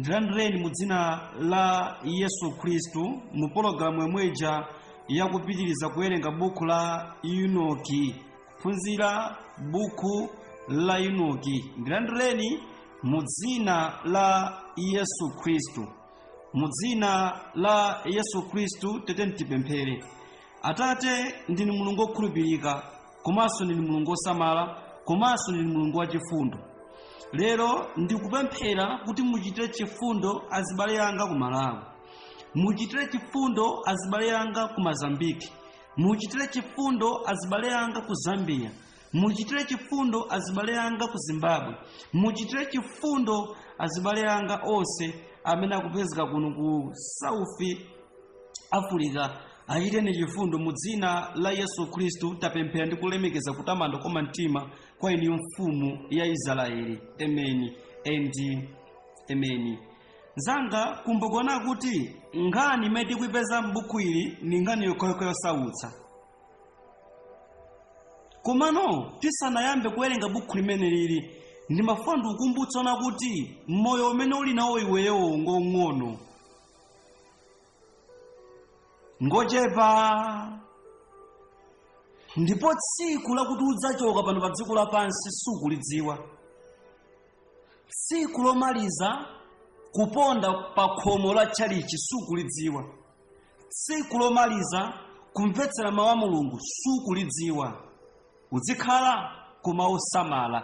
Ndilandireni mu dzina la Yesu Khristu mu pologalamu yomweja yakupitiriza kuwerenga buku la Enoki, kuphunzira buku la Enoki. Ndilandireni mu dzina la Yesu Khristu. Mu dzina la Yesu Khristu tete tipemphere. Atate, ndinu Mulungu wokhulupirika, komanso ndinu Mulungu wosamala, komanso ndinu Mulungu wachifundo. Lero ndikupemphera kuti muchitire chifundo azibale anga ku Malawi, muchitire chifundo azibale anga ku Mozambiki, muchitire chifundo azibale anga ku Zambia, muchitire chifundo azibale anga ku Zimbabwe, muchitire chifundo azibale anga onse amene akupezeka kuno ku South Africa. Achiteni chifundo mu dzina la Yesu Khristu tapemphera ndi kulemekeza kutamanda kwa mtima kwa inu mfumu ya Israeli. Amen and amen. Nzanga, kumbukirani kuti nkhani imene tikuipeza m'buku ili ni nkhani yokhayokha yosautsa. Komano tisanayambe kuwerenga buku limene lili, ndimafuna ndikukumbutsana kuti moyo umene uli nawo iweyo ngong'ono, ngochepa, ndipo tsiku lakuti udzachoka pano pa dziko lapansi sukulidziwa. Tsiku lomaliza kuponda pa khomo la tchalichi sukulidziwa. Tsiku lomaliza kumvetsera mawu a Mulungu sukulidziwa. Uzikhala koma osamala,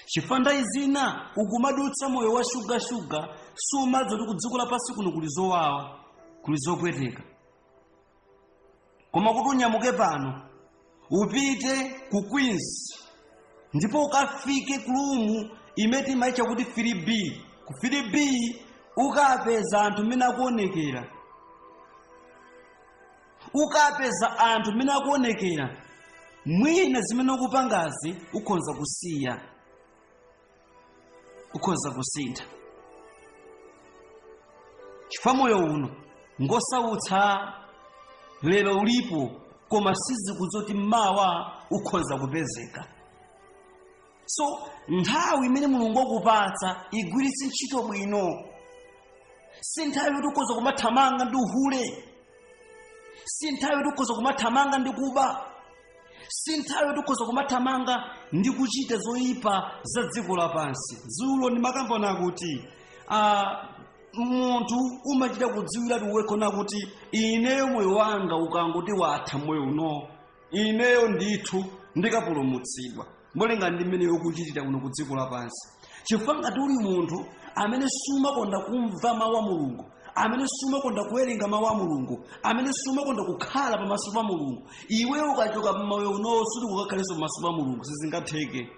chifukwa nthawi zina ukumadutsa moyo wa shugashuga, sumadziwa kuti ku dziko lapansi kuno kuli zowawa, kuli zopweteka. Koma kuti unyamuke pano upite ku Queens ndipo ukafike ku room imene timaitcha kuti 3B, ku 3B ukapeza anthu mmene akuonekera, ukapeza anthu mmene akuonekera, mwina zimene ukupangazi ukhonza kusiya, ukhonza kusintha, chifukwa moyo uno ngosautsa. Lero ulipo, koma sizikudziwa mawa ukhonza kupezeka. So nthawi imene Mulungu wakupatsa igwiritse ntchito bwino. Si nthawi yoti ukhoza kumathamanga ndi uhule, si nthawi yoti ukhoza kumathamanga ndi kuba, si nthawi yoti ukhoza kumathamanga ndi kuchita zoyipa za dziko lapansi. Dzulo ndimakambana kuti munthu umachita kudziwira wekha kuti ineyo moyo wanga ukangoti watha moyo uno, ineyo ndithu ndikapulumutsidwa molingana ndi mmene ukuchitira kuno ku dziko lapansi. Chifukwa ngati uli munthu amene sumakonda kumva mawu a Mulungu, amene sumakonda kuwerenga mawu a Mulungu, amene sumakonda kukhala pamaso pa Mulungu, iweyo ukachoka mmoyo unowo suti kukakhalenso pamaso pa Mulungu, sizingatheke.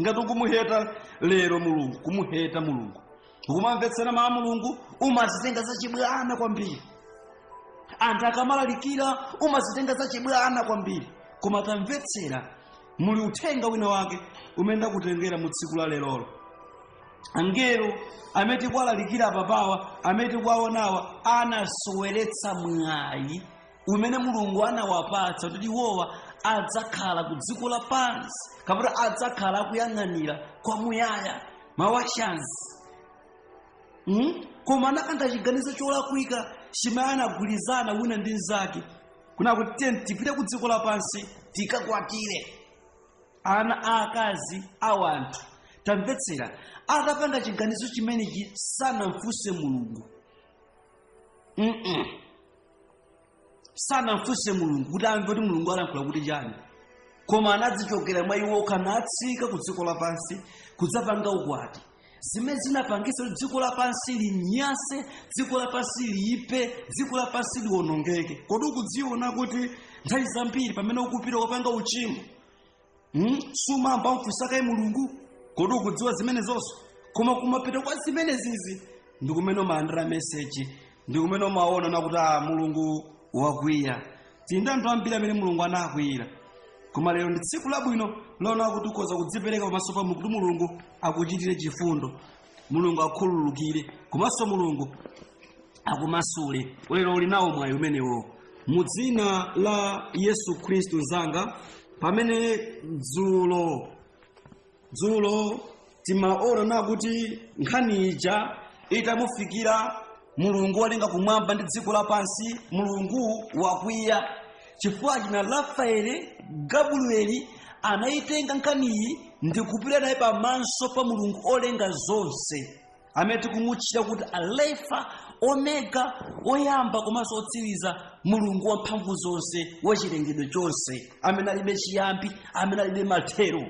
Ngati ukumuheta lero Mulungu, kumuheta Mulungu, ukumamvetsera mawu a Mulungu, umazitenga zachibwana kwambiri. Anthu akamalalikira umazitenga zachibwana kwambiri. Koma tamvetsera, muli uthenga wina wake umene ndakutengera mu tsiku la lerolo. Angelo amene tikuwalalikira apapawa, amene tikuwaonawa, anasoweretsa mwayi umene Mulungu anawapatsa kuti iwowa adzakhala ku dziko lapansi, kapena adzakhala akuyang'anira kwamuyaya mawashansi. Koma anapanga chiganizo cholakwika chimene anagwirizana wina ndi mnzake kunena kuti tiye tipite ku dziko lapansi tikakwatire ana aakazi a wanthu. Tamvetsera, atapanga chiganizo chimenechi sanamfunse Mulungu. Sanamfunse Mulungu kuti amve kuti Mulungu alankhula kuti chani, koma anadzichokera mwa iwo okha natsika ku dziko lapansi kudzapanga ukwati, zimene zinapangitsa kuti dziko lapansi linyase, dziko lapansi liipe, dziko lapansi liwonongeke. Kodi ukudziona kuti nthawi zambiri pamene ukupita ukapanga uchimo, Sumayamba wamfunsa kaye Mulungu? Kodi ukudziwa zimenezonso? Koma kumapeto kwa zimenezizi ndi kumene umalandira meseji, ndi kumene umaona nakuti a Mulungu wakwiya. Tili ndi anthu ambiri amene Mulungu anakwiyira, koma lero ndi tsiku labwino loona kuti ukhoza kudzipereka pamaso pa Mulungu kuti Mulungu akuchitire chifundo, Mulungu akhululukire, komanso Mulungu akumasule. Lero uli nawo mwayi umenewo mu dzina la Yesu Khristu. Mzanga, pamene dzulo Timaona nakuti nkhani ija itamufikira Mulungu walenga kumwamba ndi dziko lapansi, Mulungu wakwiya chifukwa achina Rafaeli, Gabrieli anayitenga nkhaniyi ndikupita naye pamaso pa Mulungu olenga zonse, amene tikumutchira kuti Alefa, Omega, oyamba komanso otsiriza, Mulungu wamphamvu zonse, wachilengedwe chonse, amene alibe chiyambi, amene alibe mathero.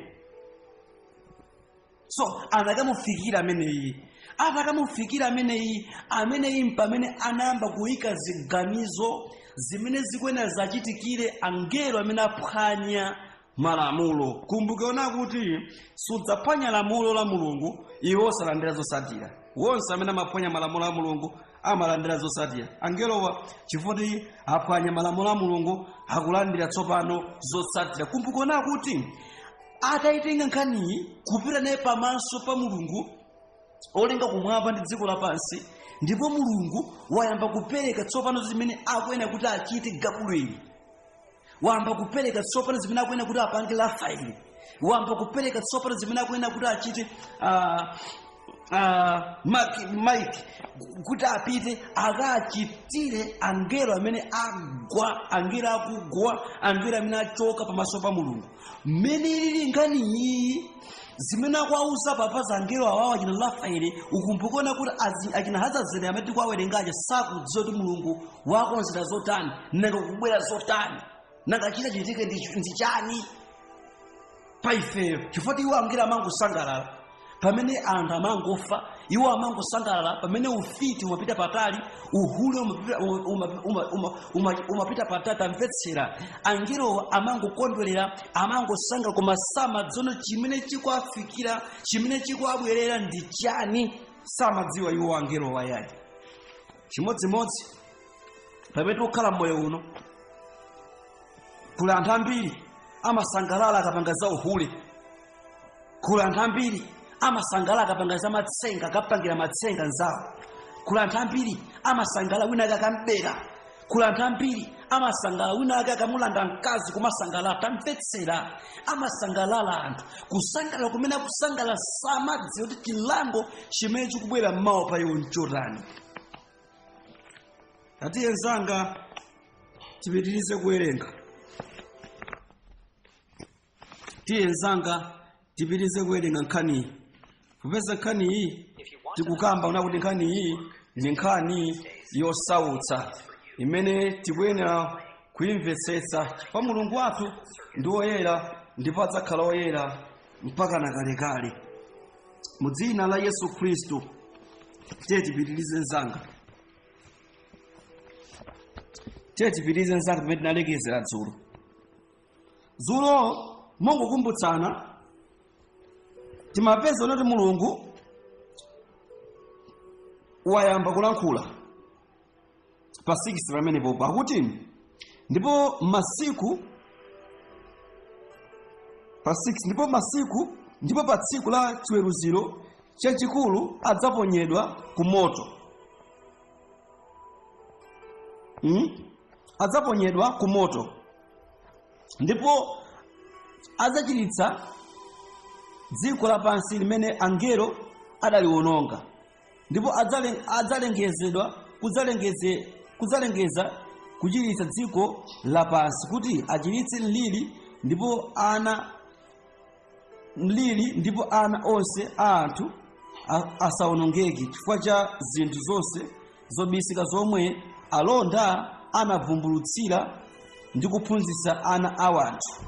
So anakamufikira ameneyi. Atakamufikira ameneyi, ameneyi mpamene anayamba kuyika ziganizo zimene zikuyenera zachitikire angelo amene aphwanya malamulo. Kumbukira kuti sudzaphwanya lamulo la Mulungu iwe osalandira zotsatira. Wonse amene amaphwanya malamulo a Mulungu amalandira zotsatira. Angelowa, chifukwa aphwanya malamulo a Mulungu, akulandira tsopano zotsatira. Kumbukira kuti atayitenga nkhaniyi kupita naye pamaso pa Mulungu olenga kumwamba ndi dziko lapansi, ndipo Mulungu wayamba kupereka tsopano zimene akuyenera kuti achite Gabrieli, wayamba kupereka tsopano zimene akuyenera kuti apange Rafaeli, wayamba kupereka tsopano zimene akuyenera kuti achite Mike, kuti apite akachitire angelo amene agwa, angelo akugwa, angelo amene achoka pamaso pa Mulungu. Mmene ilili nkhani iyi, zimene akuwauza papa za angelo awawa, achina Rafaeli, ukumbukona kuti achina Hazazeli amene tikuwawerengaja sakudziwa kuti Mulungu wakonzera zotani, nanga kubwera zotani, nanga chita chitike ndi chani pa ifeyo, chifukwa iwo angelo amangosangalala pamene anthu amangofa. Iwo amangosangalala pamene ufiti umapita patali, uhule umapita patali. Tamvetsera, angelowo amangokondwerera, amangosangalala, koma samadziwa chimene chikuwafikira, chimene chikuwabwerera ndi chani. Samadziwa iwo angelowo ayayi. Chimodzimodzi pamene tikukhala mmoyo uno, kuli anthu ambiri amasangalala akapanga za uhule, kuli anthu ambiri amasangalala akapanga za matsenga, akapangira matsenga nzawo, kuli anthu ambiri amasangalala wina ake akambera, kuli anthu ambiri amasangalala wina ake akamulanda mkazi, kumasangalala. Tamvetsera, amasangalala anthu. Kusangalala kumene akusangalala, samadziwa kuti chilango chimene chikubwera mmawa pa iwo nchotani. Atiye nzanga, tipitirize kuwerenga. Tiye nzanga, tipitirize kuwerenga nkhaniyi, popeza nkhaniyi tikukamba una kuti nkhaniyi ndi nkhani yosautsa imene tikuyenera kuyimvetsetsa, chifukwa Mulungu wathu ndi woyera ndipo adzakhala woyera mpaka na kalekale. Mu dzina la Yesu Khristu, tiye tipitirize nzanga, tiye tipitirize nzanga pamene tinalekezera dzulo. Dzulo, mongokumbutsana, timapeza kuti Mulungu wayamba kulankhula pa 6 pamenepopo, akuti ndipo masiku pa 6, ndipo masiku, ndipo pa tsiku la chiweruziro chachikulu adzaponyedwa ku moto. Adzaponyedwa ku moto, ndipo adzachiritsa dziko lapansi limene angelo adaliwononga, ndipo adzalengezedwa kudzalengeza kuchiritsa dziko lapansi, kuti achiritse mliri, ndipo ana mliri, ndipo ana onse a anthu asawonongeke chifukwa cha zinthu zonse zobisika zomwe alonda anavumbulutsira ndi kuphunzitsa ana a wanthu.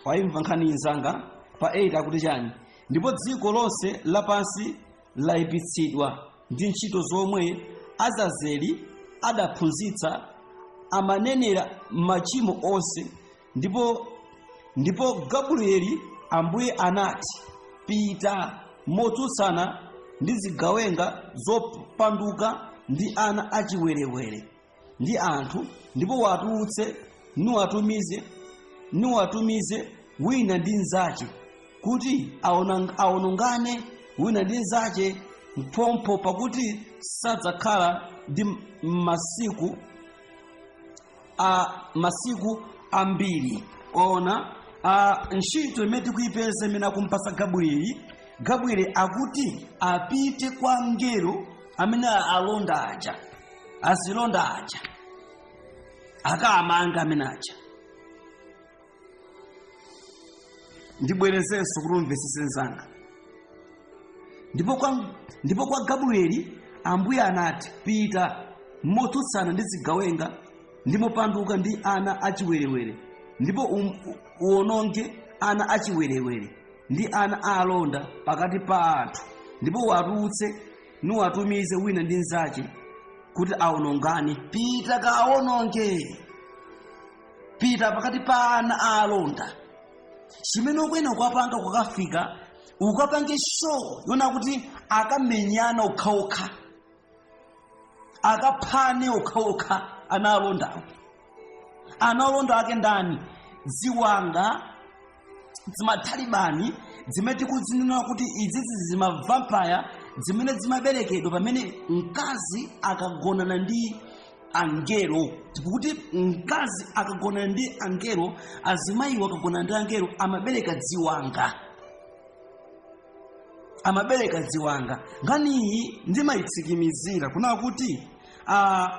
Wayimva nkhani inzanga? Pa 8 akuti chani? Ndipo dziko lonse lapansi layipitsidwa ndi ntchito zomwe Azazeli adaphunzitsa, amanenera machimo onse. Ndipo Gabrieli Ambuye anati, "Pita motsutsana ndi zigawenga zopanduka ndi ana achiwerewere ndi anthu, ndipo watulutse niwatumize wina ndi mnzache, kuti awonongane wina ndi mnzache mphompho, pakuti sadzakhala ndi masiku ambiri." Ona, ntchito imene tikuyipeza imene akumpasa Gabrieli Gabrieli akuti apite kwa mngelo amene alonda aja, azilonda aja, akamanga amene aja. Ndibwerezenso kuti umvetsetse mzanga. Ndipo kwa Gabrieli Ambuye anati, pita motsutsana ndi zigawenga ndi mopanduka ndi ana achiwerewere, ndipo uwononge ana achiwerewere ndi ana a alonda pakati pa anthu, ndipo uwatulutse nuwatumize wina ndi mnzache kuti awonongane. Pita kawononge, pita pakati pa ana a alonda. Chimene ukuyenera kukapanga, kukafika ukapange show yona kuti akamenyana okhaokha, akaphane okhaokha ana alondawo. Ana alonda ake ndani? Ziwanga zimatalibani zimene tikuzinena kuti izizi zimavampaya zimene zimaberekedwa pamene mkazi akagonana ndi angelo. Tikuti mkazi akagonana ndi angelo, azimayiwo akagonana ndi angelo amabereka ziwanga, amabereka ziwanga. Nkhaniyi ndimayitsikimizira kunena kuti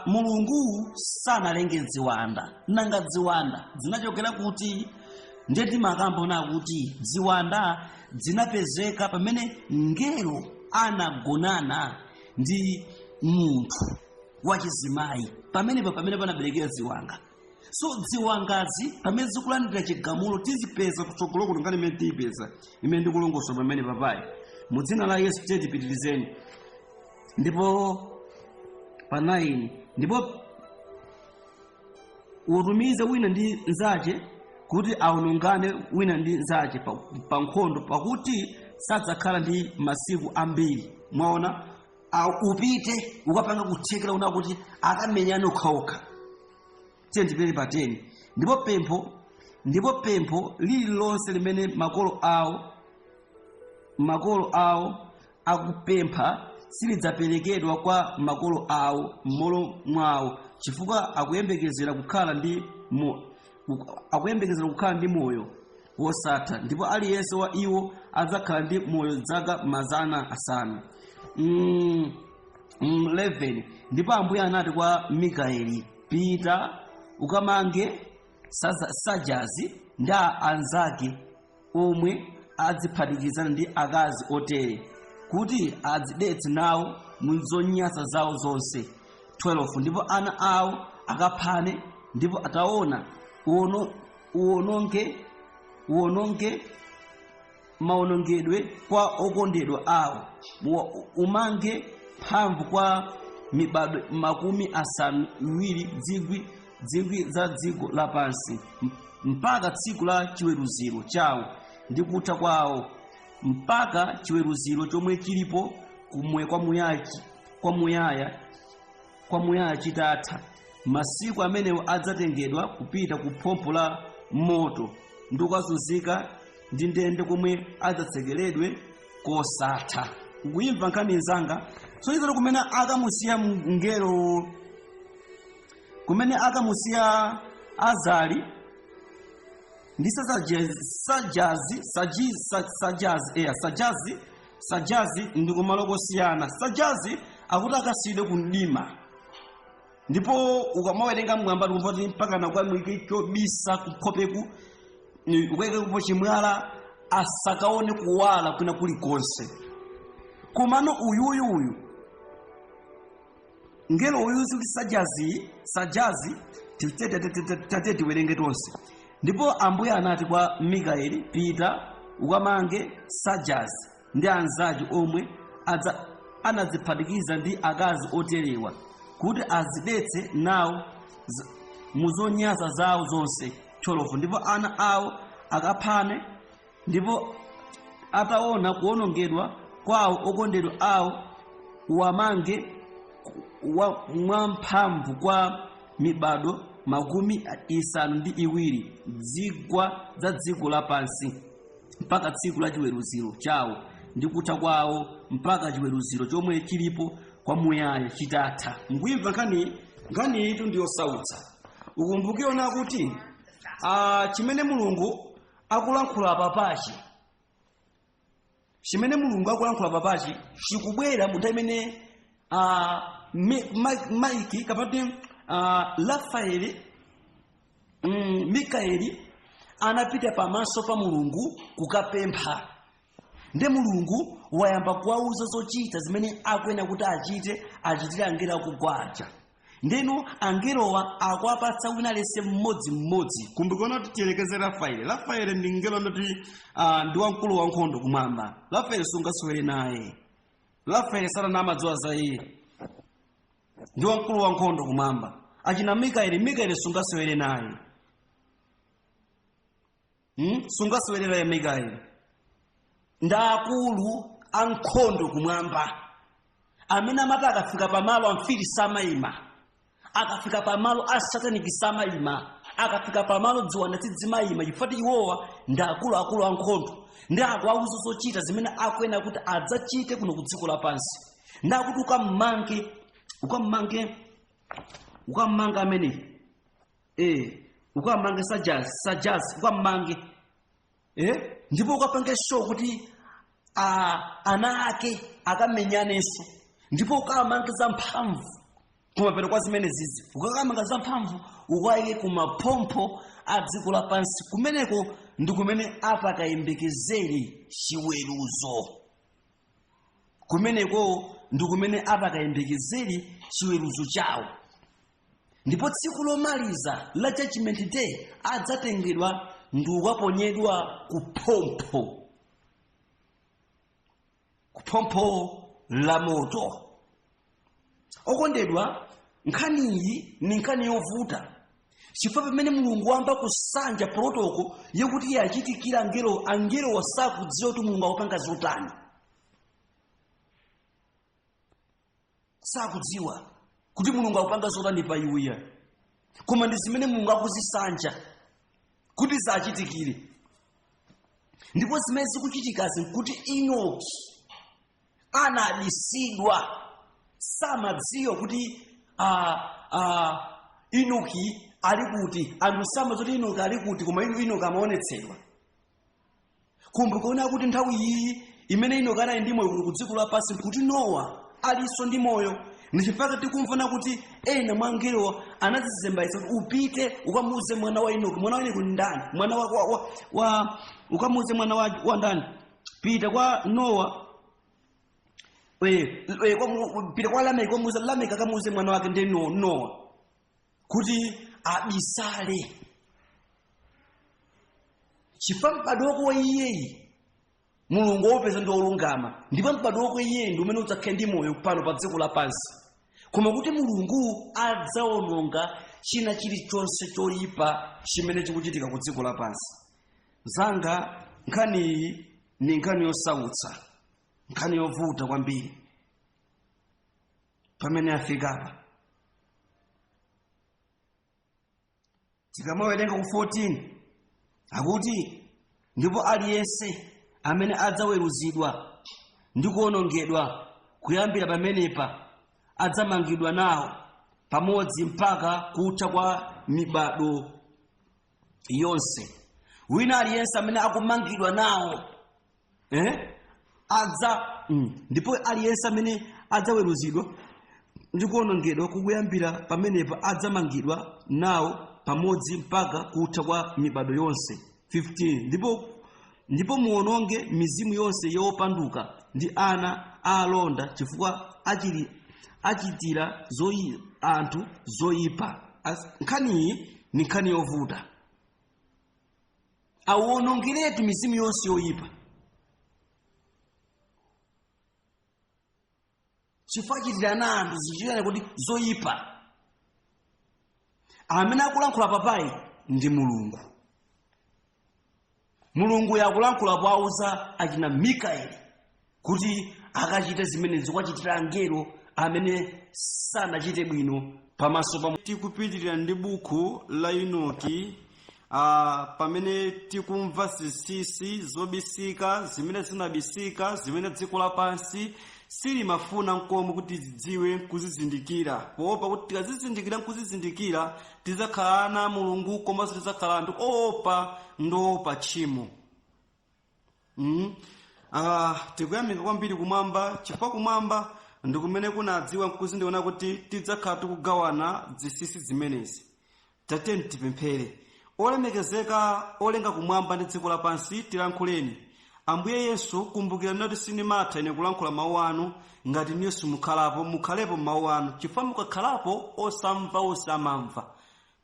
Mulungu sanalenge ziwanda. Nanga ziwanda zinachokera kuti? Ndiye timakamba kunena kuti ziwanda zinapezeka pamene mngelo anagonana ndi munthu wachizimayi, pamenepo pamene panaberekera ziwanga. So ziwangazi pamene zikulandira chigamulo tizipeza kutsogolo kuno, nkhani imene tiyipeza imene ndikulongosola pamene papayi. Mu dzina la Yesu tiye tipitirizeni. Ndipo pa 9, ndipo utumize wina ndi nzache kuti awonongane wina ndi nzache pa nkhondo, pakuti sadzakhala ndi masiku ambiri. Mwaona, upite ukapanga kuthekera una kuti akamenyane okhaokha. Tiye ndipite pa 10. Ndipo pempho lililonse limene makolo awo akupempha silidzaperekedwa kwa makolo awo m'malo mwawo, chifukwa akuyembekezera kukhala ndi moyo wosatha, ndipo aliyense wa iwo adzakhala ndi moyo zaka 500. 11 ndipo Ambuye anati kwa Mikaeli, pita ukamange Sajazi ndi anzake omwe adziphatikizana ndi akazi otere, kuti adzidetse nawo mu zonyansa zawo zonse. 12 ndipo ana awo akaphane, ndipo ataona uwononge maonongedwe kwa okondedwa awo, umange mphamvu kwa mibado 70 zikwi za dziko lapansi, mpaka tsiku la chiweruziro chawo ndi kutha kwawo, mpaka chiweruziro chomwe chilipo kumwe kwamuyaya chitatha. Masiku amenewo adzatengedwa kupita ku phompho la moto ndi kukazunzika ndi ndende komwe adzatsekeredwe kosatha. Ukuyimva nkhani nzanga? So izolo kumene akamusiya mngelo, kumene akamusiya Azali ndi Sajazi ndi kumalo kosiyana. Sajazi akuti akasiyidwe ku mdima, ndipo ukamawerenga mwamba tikumva kuti mpaka nakwamwike chobisa kukhopeku, ukayikepo chimwala asakaone kuwala kwina kulikonse. Komano uyuyu uyu ngelo uyu kuti Sajazi tate tiwerenge tonse. Ndipo Ambuye anati kwa Mikaeli, pita ukamange Sajazi ndi anzake omwe anadziphatikiza ndi akazi oterewa, kuti azidetse nawo muzonyansa zawo zonse. 12 ndipo ana awo akaphane, ndipo ataona kuwonongedwa kwawo okondedwa awo, uwamange mwamphamvu kwa mibado 70 zigwa za dziko lapansi, mpaka tsiku la chiweruziro chawo ndi kutha kwawo, mpaka chiweruziro chomwe chilipo kwamuyaya chitatha. Mukuyimva nkhani? Nkhani itu ndiyosautsa. Ukumbukiona kuti chimene Mulungu akulankhula papachi, Chimene Mulungu akulankhula papachi chikubwera mu nthawi imene Mike kapati Rafaeli, Mikaeli anapita pamaso pa Mulungu kukapempha. Nde Mulungu wayamba kuwauza zochita zimene akuyenera kuti achite, achitire angelo akugwa aja. Ndeno angelowa akuwapatsa wina aliyense mmodzimmodzi. Kumbukirani kuti tiyerekeze Rafaeli. Rafaeli ndi mngelo ndoti ndi wamkulu wa nkhondo kumwamba. Rafaeli sungasewere naye. Rafaeli Satana amadziwa za iye, ndi wamkulu wa nkhondo kumwamba. Achina Mikaeli, Mikaeli sungasewere naye. Sungasewere naye Mikaeli. Ndi akulu ankhondo kumwamba amene amati akafika pamalo amfiti samayima, akafika pamalo a satanic samayima, akafika pamalo ziwanda sizimayima, chifukwa iwowa ndi akuluakulu ankhondo. Ndi akuwauza zochita zimene akuyenera kuti adzachite kuno ku dziko lapansi. Ndi akuti ukammange amene ukammange Sajaz ukammange, ndipo ukapange show kuti ana ake akamenyanenso, ndipo ukamange za mphamvu kumapeto kwa zimene zizi. Ukakamanga za mphamvu, ukayike kumaphompho a dziko lapansi. Kumeneko ndi kumene atakayembekezere chiweruzo. Kumeneko ndi kumene atakayembekezere chiweruzo chawo. Ndipo tsiku lomaliza la Judgment Day adzatengedwa ndi kukaponyedwa kuphompho, kuphompho la moto. Okondedwa, nkhaniyi ni nkhani yovuta, chifukwa pamene Mulungu wamba kusanja protocol yokuti iye achitikira angelo, angelo wasakudziwa kuti Mulungu akupanga zotani, sakudziwa kuti Mulungu akupanga zotani pa iwiya, koma ndi zimene Mulungu akuzisanja kuti zachitikire. Ndipo zimene zikuchitikazi nkuti Enoki anabisidwa, samadziwa kuti Enoki ali kuti. Anthu samadziwa kuti Enoki ali kuti, koma Enoki amaonetsedwa. Kumbukirani kuti nthawi iyi imene Enoki anali ndi moyo ku dziko lapansi nkuti Nowa alinso ndi moyo. Ndi chifukwa tikumvana kuti ena mwa angelowa anadzizembaitsa kuti upite ukamuuze mwana wa Enoki. Mwana wa Enoki ndi ndani? Mwana wa, wa, wa, wa ukamuuze mwana wa, wa ndani? Pita kwa Nowa, pita kwa Lameki, ukamuuze Lameki akamuuze mwana wake ndi Nowa kuti abisale, chifukwa m'badwo wake wa iyeyi Mulungu wopeza ndi wolungama, ndipo m'badwo wake iyeyi ndi umene udzakhale ndi moyo pano pa dziko lapansi, koma kuti Mulungu adzaononga china chilichonse choyipa chimene chikuchitika ku dziko lapansi. Zanga, nkhaniyi ni nkhani yosautsa, nkhani yovuta kwambiri pamene afikapa. Tikamawerenga ku 14 akuti, ndipo aliyense amene adzaweruzidwa ndi kuwonongedwa kuyambira pamenepa adzamangidwa nawo pamodzi mpaka kutha kwa mibado yonse. Wina aliyense amene akumangidwa nawo, adza ndipo aliyense amene adzaweruzidwa ndi kuwonongedwa kukuyambira pamenepa adzamangidwa nawo pamodzi mpaka kutha kwa mibado yonse. 15 ndipo muwononge mizimu yonse yopanduka ndi ana a alonda, chifukwa achitira anthu zoyipa. Nkhaniyi ni nkhani yovuta. Awonongeretu mizimu yonse yoyipa, chifukwa achitira ana anthu zichitira kuti zoyipa. Amene akulankhula papayi ndi Mulungu. Mulungu yakulankhula powauza achina Mikaeli kuti akachite zimene zikuwachitira angelo amene sanachite bwino pamaso pa. Tikupitirira ndi buku la Enoki, pamene tikumva zinsinsi zobisika zimene zinabisika, zimene dziko lapansi silimafuna nkomwe kuti zidziwe nkuzizindikira, poopa kuti tikazizindikira nkuzizindikira tidzakhala ana a Mulungu, komanso tidzakhala anthu oopa ndi oopa tchimo. Tikuyamika kwambiri kumwamba, chifukwa kumwamba ndi kumene kunadziwa nkuzindiona kuti tidzakhala tikugawana zinsinsi zimenezi. Tatiyeni tipemphere. Olemekezeka olenga kumwamba ndi dziko lapansi, tilankhuleni. Ambuye Yesu, kumbukirani kuti sindimatha ine kulankhula mawu anu ngati inuyo simukhalapo. Mukhalepo mawu anu, chifukwa mukakhalapo osamva osamamva,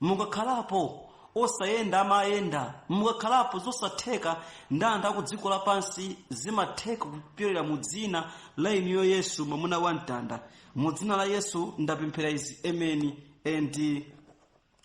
mukakhalapo osayenda amayenda, mukakhalapo zosatheka ndi anthu aku dziko lapansi zimatheka kupyolera mu dzina la inuyo Yesu, mwamuna wa mtanda. Mu dzina la Yesu ndapemphera izi, amen and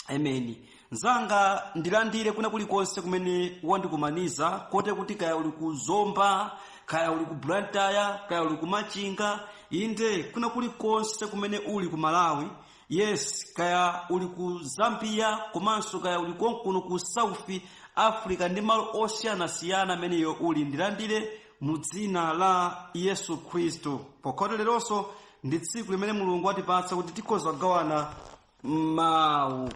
amen. Mzanga, ndilandire kuna kulikonse kumene wandikumaniza, kote kuti kaya uli ku Zomba, kaya uli ku Blantyre, kaya uli ku Machinga, inde kuna kulikonse kumene uli ku Malawi, yes, kaya uli ku Zambia, komanso kaya uli konkuno ku South Africa ndi malo osiyanasiyana ameneyo uli, ndilandire mu dzina la Yesu Khristu. Pokhoti leronso ndi tsiku limene Mulungu atipatsa kuti tikhoza kugawana mawu,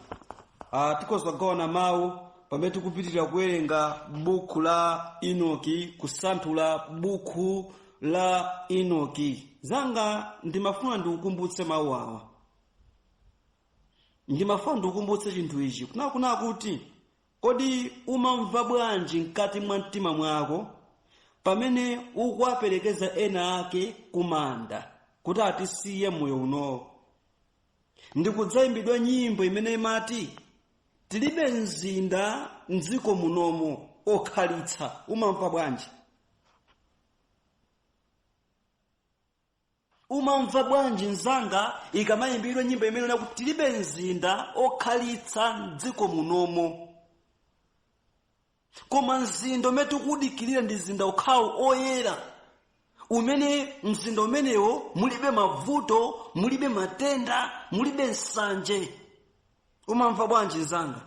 tikhoza kugawana mawu pamene tikupitirira kuwerenga buku la Enoki, kusanthula buku la Enoki. Zanga, ndimafuna ndikukumbutse mawu awa, ndimafuna ndikukumbutse chinthu ichi kunakuna kuti kodi umamva bwanji mkati mwa mtima mwako pamene ukuwaperekeza ena ake kumanda kuti atisiye moyo unowo, ndikudzayimbidwa nyimbo imene imati tilibe mzinda mdziko munomo okhalitsa? Umamva bwanji? Umamva bwanji mzanga ikamayimbidwa nyimbo imene kuti tilibe mzinda okhalitsa mdziko munomo, koma mzinda umene tikudikirira ndi mzinda okhawo oyera, umene mzinda umenewo mulibe mavuto, mulibe matenda, mulibe nsanje? Umamva bwanji mzanga?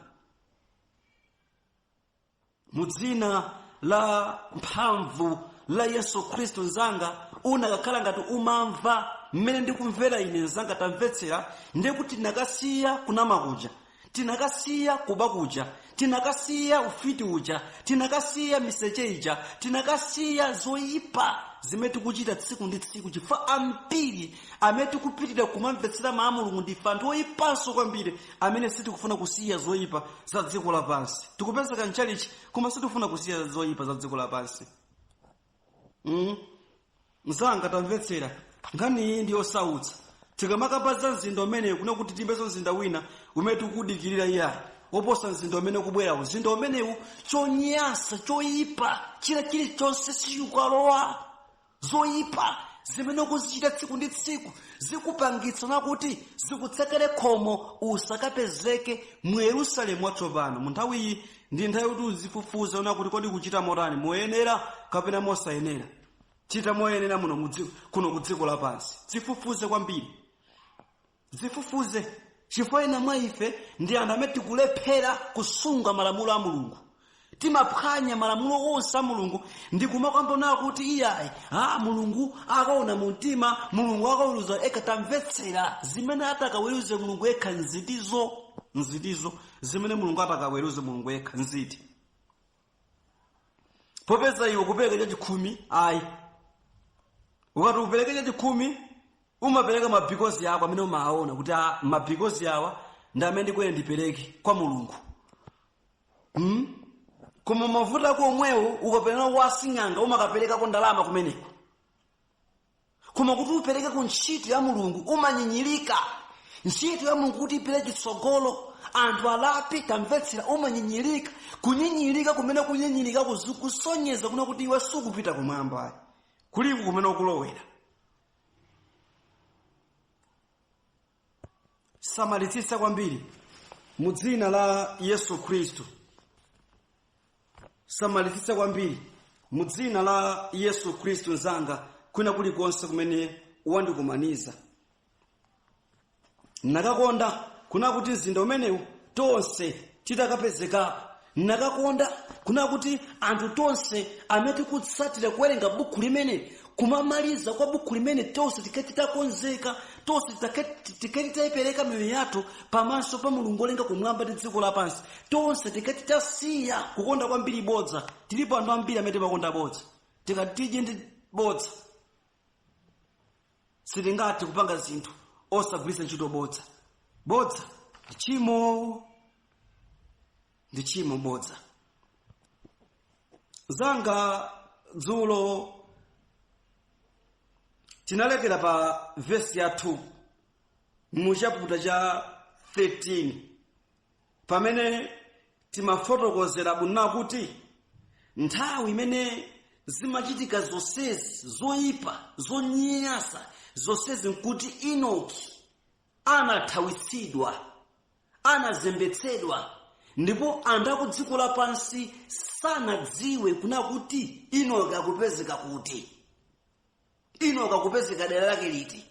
Mu dzina la mphamvu la Yesu Khristu, mzanga, unakakhala ngati umamva mmene ndikumvera ine, mzanga, tamvetsera, ndiye kuti tinakasiya kunama kuja, tinakasiya kuba kuja, tinakasiya ufiti uja, tinakasiya miseche ija, tinakasiya zoyipa zimene tikuchita tsiku ndi tsiku, chifukwa ambiri amene tikupitirira kumamvetsera mawu a Mulungu ndife anthu oyipanso kwambiri amene sitikufuna kusiya zoyipa za dziko lapansi. Tikupezeka mchalichi koma sitikufuna kusiya zoyipa za dziko lapansi. Mzanga, tamvetsera, nkhani iyi ndi yosautsa. Tikamakamba za mzinda umenewu, kuna kuti timbezo mzinda wina umene tikudikirira iyayi woposa mzinda umene ukubwerawo. Mzinda umenewu chonyasa, choyipa china chilichonse sichikalowa. Zoyipa zimene ukuzichita tsiku ndi tsiku zikupangitsa nakuti zikutsekere khomo usakapezeke mu Yerusalemu watsopano. Mu nthawi iyi ndi nthawi kuti uzifufuza una kuti kodi kuchita motani, moyenera kapena mosayenera. Chita moyenera muno kuno ku dziko lapansi. Zifufuze kwambiri, zifufuze, chifukwa ena mwa ife ndi anthu amene tikulephera kusunga malamulo a Mulungu. Timaphwanya malamulo onse a Mulungu ndi kumakamba kuti iyayi, Mulungu akaona mu mtima, Mulungu akaweruza ekha. Tamvetsera, zimene atakaweruze Mulungu yekha nzitizo? Nzitizo zimene Mulungu atakaweruze Mulungu yekha nziti? Popeza iwe kupereka chachikhumi ayi, ukati upereke chachikhumi umapereka mabikozi ako amene umawaona kuti mabikozi awa ndi amene ndikuyenera ndipereke kwa Mulungu. Koma mavuto ako omwewo ukapereka kwa sing'anga umakaperekako ndalama kumeneko, koma kuti upereke ku ntchito ya Mulungu umanyinyirika. Ntchito ya Mulungu kuti ipite chitsogolo, anthu alapi, tamvetsera, umanyinyirika. Kunyinyirika kumene kunyinyirika kusonyeza kuna kuti iwe sukupita kumwamba, kuliku kumene ukulowera. Samalitsitsa kwambiri mu dzina la Yesu Khristu. Samalitsitsa kwambiri mu dzina la Yesu Khristu, mzanga, kwina kulikonse kumene wandikumaniza. Nakakonda kuna kuti mzinda umenewu tonse titakapezekapo. Nakakonda kuna kuti anthu tonse amene tikutsatira kuwerenga buku limene, kumamaliza kwa buku limene, tonse tikhe titakonzeka, tonse tikhe titayipereka miyoyo yathu pamaso pa Mulungu olenga kumwamba ndi dziko lapansi, tonse tikhe titasiya kukonda kwambiri bodza. Tilipo anthu ambiri amene timakonda bodza. Tikati tidye ndi bodza, sitingathe kupanga zinthu osagwiritsa ntchito bodza. Bodza ndi tchimo, ndi tchimo bodza. Zanga dzulo tinalekera pa vesi ya 2 mu chaputa cha 13, pamene timafotokozera bwino kuti nthawi imene zimachitika zonsezi zoyipa, zonyasa zonsezi, nkuti Enoki anathawitsidwa, anazembetsedwa, ndipo anthu aku dziko lapansi sanadziwe kuna kuti Enoki akupezeka kuti, Enoki akupezeka dera lake liti.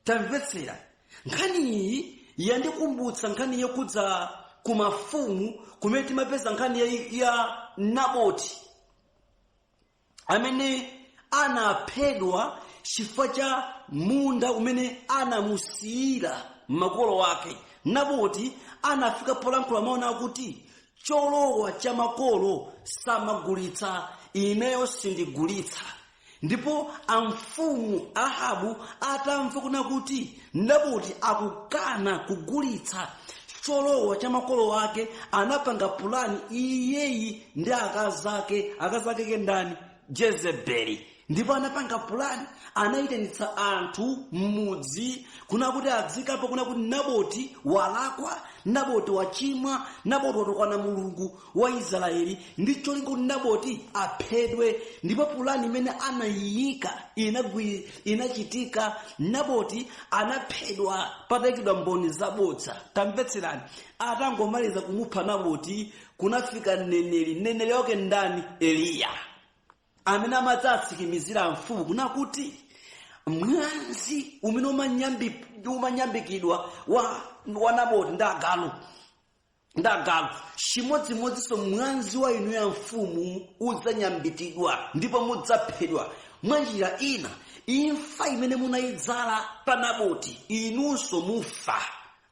Tamvetsera, nkhani iyi yandikumbutsa nkhani yokhudza kumafumu, kumene timapeza nkhani ya Naboti amene anaphedwa chifukwa cha munda umene anamusiyira makolo ake. Naboti anafika polankhula mawu akuti, "Cholowa cha makolo samagulitsa, ineyo sindigulitsa." Ndipo amfumu Ahabu atamva kuna kuti Naboti akukana kugulitsa cholowa cha makolo ake, anapanga pulani iyeyi ndi akazi ake. Akazi ake kendani? Jezebeli. Ndipo anapanga pulani, anayitanitsa anthu m'mudzi kuna kuti adzikapo kuna kuti Naboti walakwa, Naboti wachimwa, Naboti watukwana Mulungu wa Israeli, ndi cholinga kuti Naboti aphedwe. Ndipo pulani imene anayiyika inachitika. Naboti anaphedwa patayikidwa mboni zabodza. Tamvetserani, atangomaliza kumupha Naboti, kunafika mneneri. Mneneri wake ndani? Eliya, amene amadzatsimikizira mfumu kuna kuti mwazi umene umanyambikidwa wa Naboti ndi agalu, ndi agalu, chimodzimodzinso mwazi wa inu ya mfumu udzanyambitidwa ndipo mudzaphedwa. Mwa njira ina, imfa imene munayidzala pa Naboti, inunso mufa.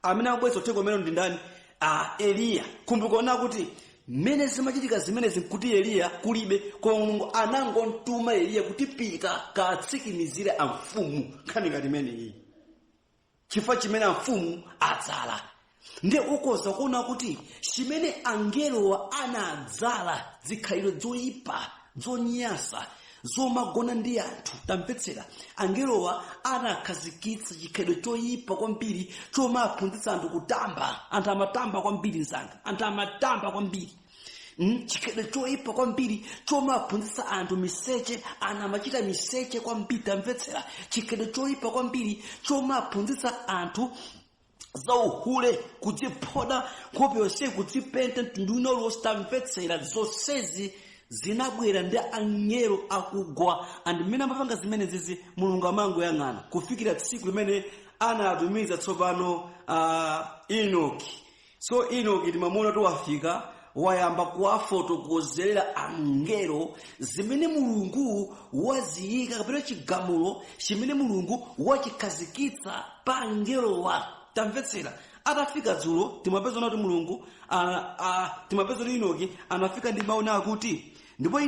Amene akubweretsa uthenga umene ndi ndani? A Eliya. Kumbukira kuti mmene zimachitika zimenezi nkuti Eliya kulibe, koma Mulungu anangomtuma Eliya kuti, "Pita katsikimizire amfumu nkhani ngati imeneyi, chifukwa chimene amfumu adzala." Ndiye ukhoza kuona kuti chimene angelowa anadzala, zikhalidwe zoyipa, zonyasa, zomagona ndi anthu. Tamvetsera, angelowa anakhazikitsa chikhalidwe choyipa kwambiri chomaphunzitsa anthu kutamba. Anthu amatamba kwambiri, mzanga, anthu amatamba kwambiri. Chikhalidwe choyipa kwambiri chomaphunzitsa anthu miseche, anthu amachita miseche kwambiri. Tamvetsera, chikhalidwe choyipa kwambiri chomaphunzitsa anthu zauhule, kudziphoda nkhope yonse, kudzipenta mtundu wina uliwonse. Tamvetsera, zonsezi zinabwera ndi angelo akugwa. And mmene amapanga zimenezizi, Mulungu amangoyang'ana kufikira tsiku limene anatumiza tsopano Enoki. So Enoki timamuona kuti wafika, wayamba kuwafotokozerera angelo zimene Mulungu waziyika, kapena chigamulo chimene Mulungu wachikhazikitsa pa angelowa. Tamvetsera, atafika dzulo, timapeza kuti Mulungu timapeza kuti Enoki anafika ndi mawu akuti, ndipo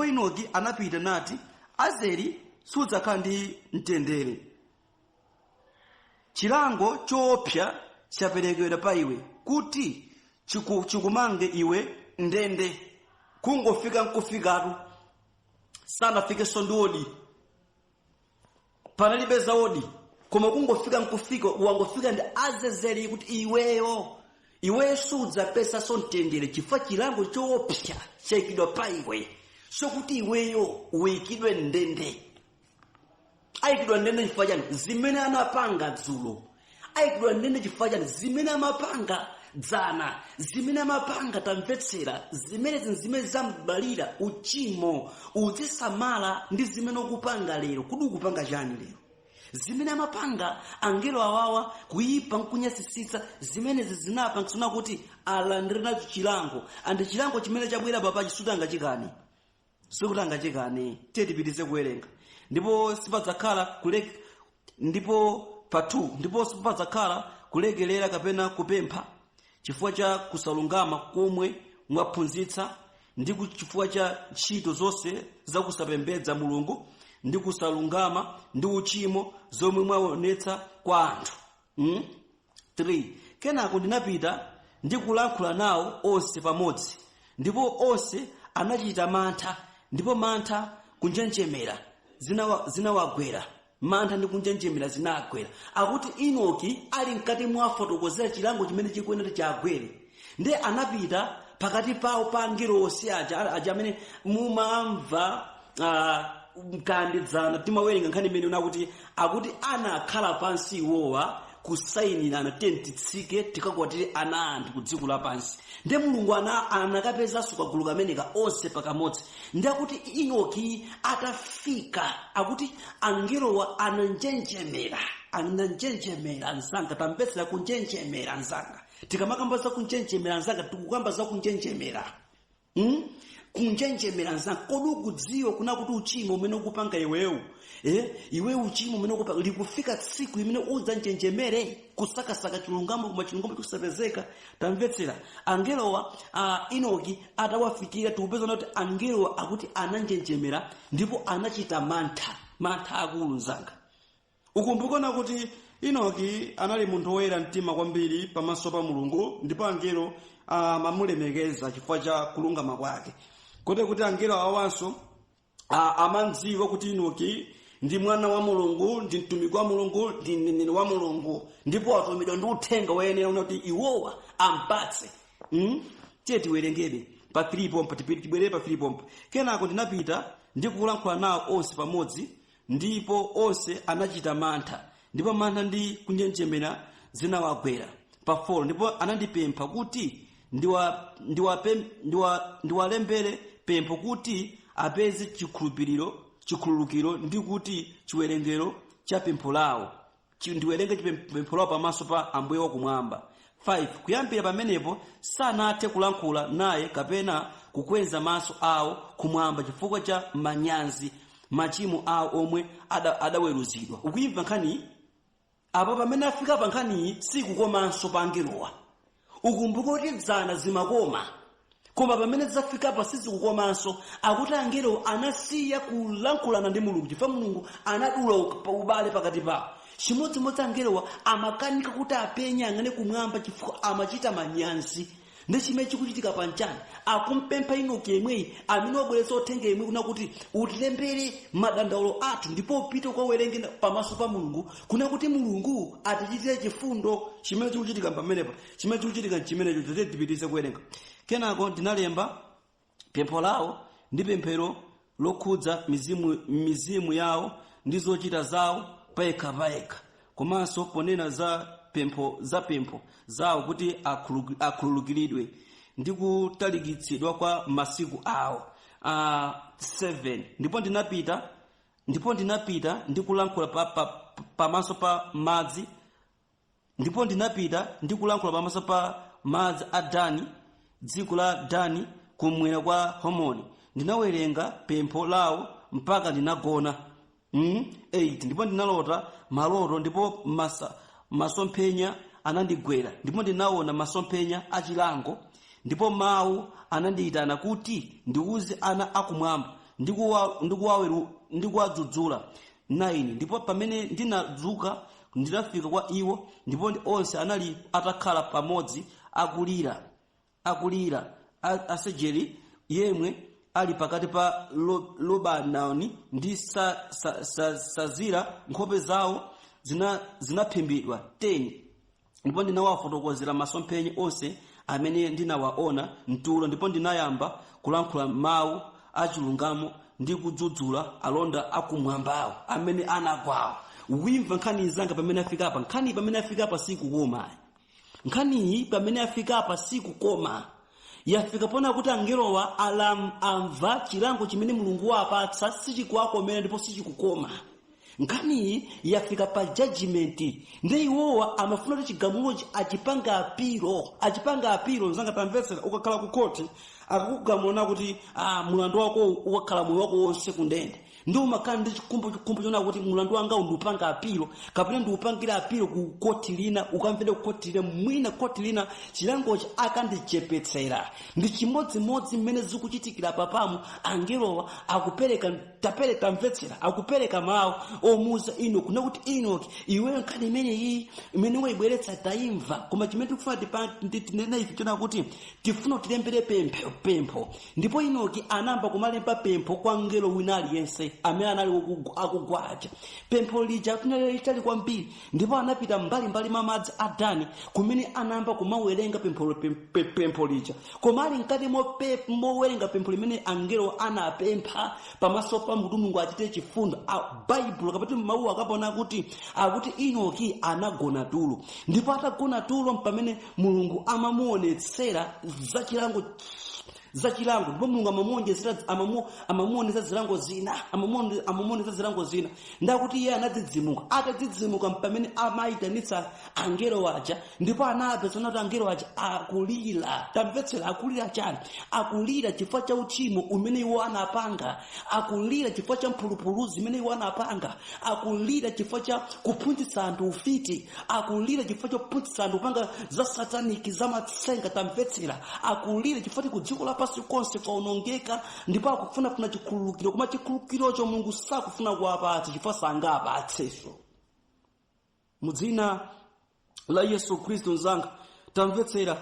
Enoki anapita nati, "Azeli sudzakhala ndi mtendere. Chilango choopsa chaperekedwa pa iwe kuti chikumange iwe ndende." Kungofika nkufikatu, sanafikenso ndi odi, panalibe za odi, koma kungofika nkufika, wangofika ndi azezeri kuti iweyo sudzapesanso mtendere chifukwa chilango choopsa chayikidwa pa iwe, sokuti iweyo uyikidwe ndende. Ayikidwa ndende chifukwa chani? Zimene anapanga dzulo. Ayikidwa ndende chifukwa chani? Zimene amapanga dzana, zimene amapanga. Tamvetsera, zimene zimene zambalira uchimo. Uzisamala ndi zimene ukupanga lero. Kodi ukupanga chani lero? Zimene amapanga angelo awawa, kuyipa nkunyasisitsa, zimenezi zinapangitsana kuti alandire nacho chilango. And chilango chimene chabwera papachi sutangachikane, sikuti angachikane. Tiye tipitize kuwerenga. Ndipo sipadzakhala kulek ndipo pa 2, "Ndipo sipadzakhala kulekelera kapena kupempha chifukwa cha kusalungama komwe mwaphunzitsa. Ndi chifukwa cha ntchito zonse zakusapembedza Mulungu ndi kusalungama ndi uchimo zomwe mwaonetsa kwa anthu. 3 Kenako ndinapita ndi kulankhula nawo onse pamodzi, ndipo onse anachita mantha, ndipo mantha kunjenjemera zinawagwera. Mantha ndi kunjenjemera zinagwera. Akuti Enoki ali mkati mwafotokozera chilango chimene chikuyenera chagwere, ndi anapita pakati pawo pa angelo onse aja amene mumamva mkandedzana timawerenga nkhani imene unakuti akuti anakhala pansi iwowa kusayinirana, titsike tikakwatire ana anthu ku dziko lapansi. Ndiye Mulungu anakapezanso kagulu kameneka onse pakamodzi. Ndi akuti Enoki atafika, akuti angelowa ananjenjemera, ananjenjemera. Anzanga, tamvetsera, kunjenjemera. Anzanga, tikamakamba za kunjenjemera, anzanga, tikukamba za kunjenjemera. Kunjenjemera, anzanga. Kodi ukudziwa kuna kuti uchimo umene ukupanga iwewu, iwe uchimo umene ukupanga, likufika tsiku imene udzanjenjemere kusakasaka chilungamo, koma chilungamo chikusapezeka? Tamvetsera, angelowa, Enoki atawafikira, tikupeza kuti angelowa akuti ananjenjemera ndipo anachita mantha, mantha akulu. Mzanga, Ukumbukona kuti Enoki anali munthu woyera mtima kwambiri pamaso pa Mulungu, ndipo angelo amamulemekeza chifukwa cha kulungama kwake, kote kuti angelo awanso amadziwa kuti Enoki ndi mwana wa Mulungu, ndi mtumiki wa Mulungu, ndi mneneri wa Mulungu, ndipo atumidwa ndi uthenga woyenera kuti iwowa ampatse. Tiye tiwerengebe pa 3 pompa, tibwerere pa 3 pompa. Kenako ndinapita ndi kulankhula nawo onse pamodzi, ndipo onse anachita mantha, ndipo mantha ndi kunjenjemera zinawagwera. Pa 4, ndipo anandipempha kuti ndiwalembere pempho kuti apeze chikhulupiriro, chikhululukiro, ndi kuti chiwerengero cha pempho lawo, ndiwerenge pempho lawo pamaso pa Ambuye wakumwamba. 5 Kuyambira pamenepo sanathe kulankhula naye kapena kukweza maso awo kumwamba chifukwa cha manyazi machimo awo omwe adaweruzidwa. Ukuimva nkhaniyi apo? Pamene afika pa nkhaniyi, sikukomanso pa angelowa. Ukumbuke kuti dzana zimakoma, koma pamene zafika sizikukomanso. Akuti angelo anasiya kulankhulana ndi Mulungu chifukwa Mulungu anadula ubale pakati pawo. Chimodzimodzi angelowa amakanika kuti apenye, ang'ane kumwamba chifukwa amachita manyazi. Ndi chimene chikuchitika panchani? Akumpempha Enoki yemweyi amene wabweretsa uthenga yemwe kuna kuti utilembere madandaulo athu, ndipo upite ukawerenge pamaso pa Mulungu, kuna kuti Mulungu atichitire chifundo. Chimene chikuchitika pamenepa, chimene chikuchitika chimenecho. Tete tipitirize kuwerenga. Kenako ndinalemba pempho lawo ndi pemphero lokhudza mizimu yawo ndi zochita zawo payekha payekha, komanso ponena za pempho zawo kuti akhululukiridwe ndi kutalikitsidwa kwa masiku awo. 7 Ndipo ndinapita ndi kulankhula pamaso pa madzi, ndipo ndinapita ndi kulankhula pamaso pa madzi a Dani, dziko la Dani, kumwera kwa Homoni. Ndinawerenga pempho lawo mpaka ndinagona. 8 Ndipo ndinalota maloto, ndipo masomphenya anandigwera, ndipo ndinaona masomphenya achilango, ndipo mawu anandiyitana kuti ndiuze ana akumwamba ndi kuwadzudzula. 9 Ndipo pamene ndinadzuka, ndinafika kwa iwo, ndipo onse anali atakhala pamodzi akulira, akulira asejeri yemwe ali pakati pa Lebanoni ndi Sazira, nkhope zawo zinaphimbidwa. 10 Ndipo ndinawafotokozera masomphenya onse amene ndinawaona mtulo, ndipo ndinayamba kulankhula mawu achilungamo ndi kudzudzula alonda akumwambawo amene anagwawo. Wimva nkhani zanga pamene afika apa? Nkhani pamene afika apa sikukoma. Nkhaniyi pamene afika apa sikukoma. Yafika pona kuti angelowa amva chilango chimene Mulungu wapatsa sichikuwakomera ndipo sichikukoma. Nkhaniyi yafika pa judgment, ndi iwowa amafuna kuti chigamulochi achipanga appeal, achipanga appeal. Mzanga, tamvetsera, ukakhala ku khoti akakugamula kuti mulandu wako ukakhala moyo wako wonse kundende. Ndi umakhala ndi chikhumbo, chikhumbo chona kuti mulandu wanga ndiupanga apilo kapena ndiupangira apilo ku koti lina, ukamvere ku koti lina, mwina koti lina chilangochi akandichepetsera. Ndi chimodzimodzi mmene zikuchitikira papamu. Angelowa akupereka, tapereka, tamvetsera, akupereka mawu omuuza Enoki kuna kuti, "Enoki, iweyo nkhani imeneyi imene wayibweretsa tayimva, koma chimene tikufuna tinene ife chona kuti tifuna tilembere pempho, pempho." Ndipo Enoki anayamba kumalemba pempho kwa mngelo wina aliyense amene anali akugwaja. Pempho lija linali litali kwambiri, ndipo anapita mbalimbali mwa madzi a Dani kumene anayamba kumawerenga pempho lija. Koma ali mkati mowerenga pempho limene angelo anapempha pamaso pa Mulungu, Mulungu achite chifundo, Baibulo kapati mawu akapona kuti akuti Enoki anagona tulo. Ndipo atagona tulo pamene Mulungu amamuonetsera zachilango, zachilango, ndipo Mulungu amamuonjezera, amamuonetsa zilango zina, amamuonetsa zilango zina. Ndakuti iye anadzidzimuka. Atadzidzimuka pamene amayitanitsa angelo aja, ndipo anapeza kuti angelo aja akulira. Tamvetsera, akulira chani? Akulira chifukwa cha uchimo umene iwo anapanga, akulira chifukwa cha mphulupulu zimene iwo anapanga, akulira chifukwa cha kuphunzitsa anthu ufiti, akulira chifukwa cha kuphunzitsa anthu kupanga za sataniki, za matsenga. Tamvetsera, akulira chifukwa ku dziko lapansi konse kwaonongeka, ndipo akufunafuna chikhululukiro, koma chikhululukirocho Mulungu sakufuna kuwapatsa chifukwa sangapatsenso. Mu dzina la Yesu Khristu, mzanga, tamvetsera,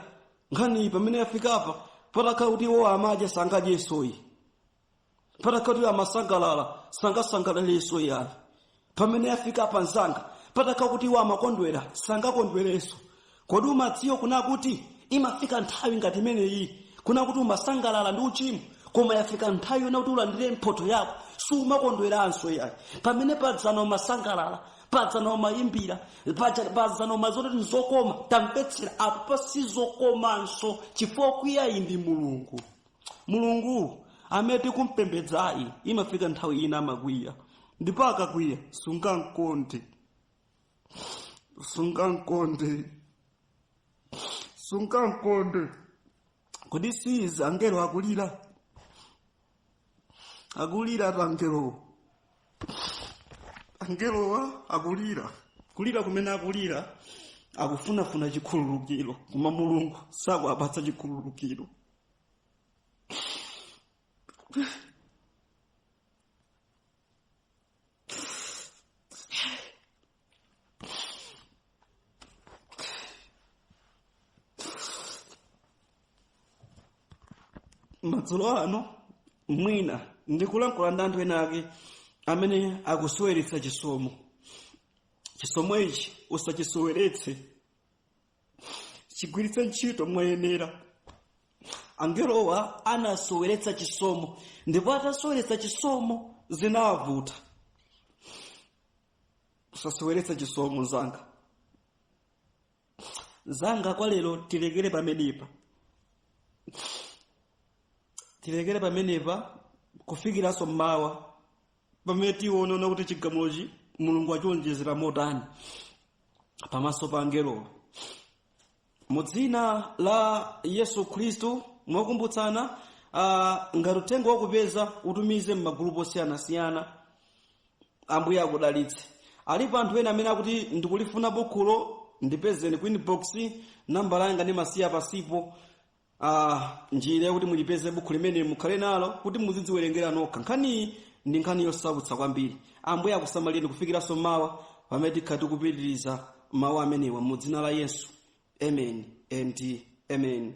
nkhani pamene yafikapa, patakhala kuti iwo amadya sangadyensoyi, patakhala kuti amasangalala sangasangalalenso yayi. Pamene yafikapa, mzanga, patakhala kuti iwo amakondwera sangakondwerenso. Kodi umadziwa kuna kuti imafika nthawi ngati imeneyi kuna kuti umasangalala ndi uchimo, koma yafika nthawi yona kuti ulandire mphotho yako, sumakondweranso yayi? Pamene padzana umasangalala, padzana umayimbira, padzana umazoti nzokoma, tamvetsera, apo sizokomanso, chifukwa kwiyayi ndi Mulungu. Mulungu amene tikumpembedzayi imafika nthawi ina amakwiya, ndipo akakwiya sungamkonde, sungamkonde, sungamkonde. Kodi sizi angelo akulira? Akulira atu angelowo. Angelowa akulira. Kulira kumene akulira, akufunafuna chikhululukiro, koma Mulungu sakuwapatsa chikhululukiro. Madzulo ano mwina ndikulankhula ndi anthu ena ake amene akusoweretsa chisomo. Chisomo ichi usachisoweretse, chigwiritse ntchito moyenera. Angelowa anasoweretsa chisomo, ndipo atasoweretsa chisomo zinawavuta. Usasoweretsa chisomo, mzanga. Zanga kwa lero tilekere pamenepa, tilekere pamenepa kufikiranso mmawa pamene tione kuti chigamulochi Mulungu achionjezera motani pamaso pa angelowa. Mu dzina la Yesu Khristu, mwakumbutsana, ngati uthenga wakupeza utumize m'magulupu osiyanasiyana. Ambuye akudalitse. Alipo anthu ena amene akuti ndikulifuna bukhulo, ndipezeni ku inbox, nambala yanga ndimasiya pasipo. Njira yakuti mulipeze bukhu limene mukhale nalo kuti muzidziwerengera nokha. Nkhaniyi ndi nkhani yosautsa kwambiri. Ambuye akusamalireni kufikiranso mawa pamene tikhala tikupitiriza mawu amenewa. Mu dzina la Yesu, amen and amen.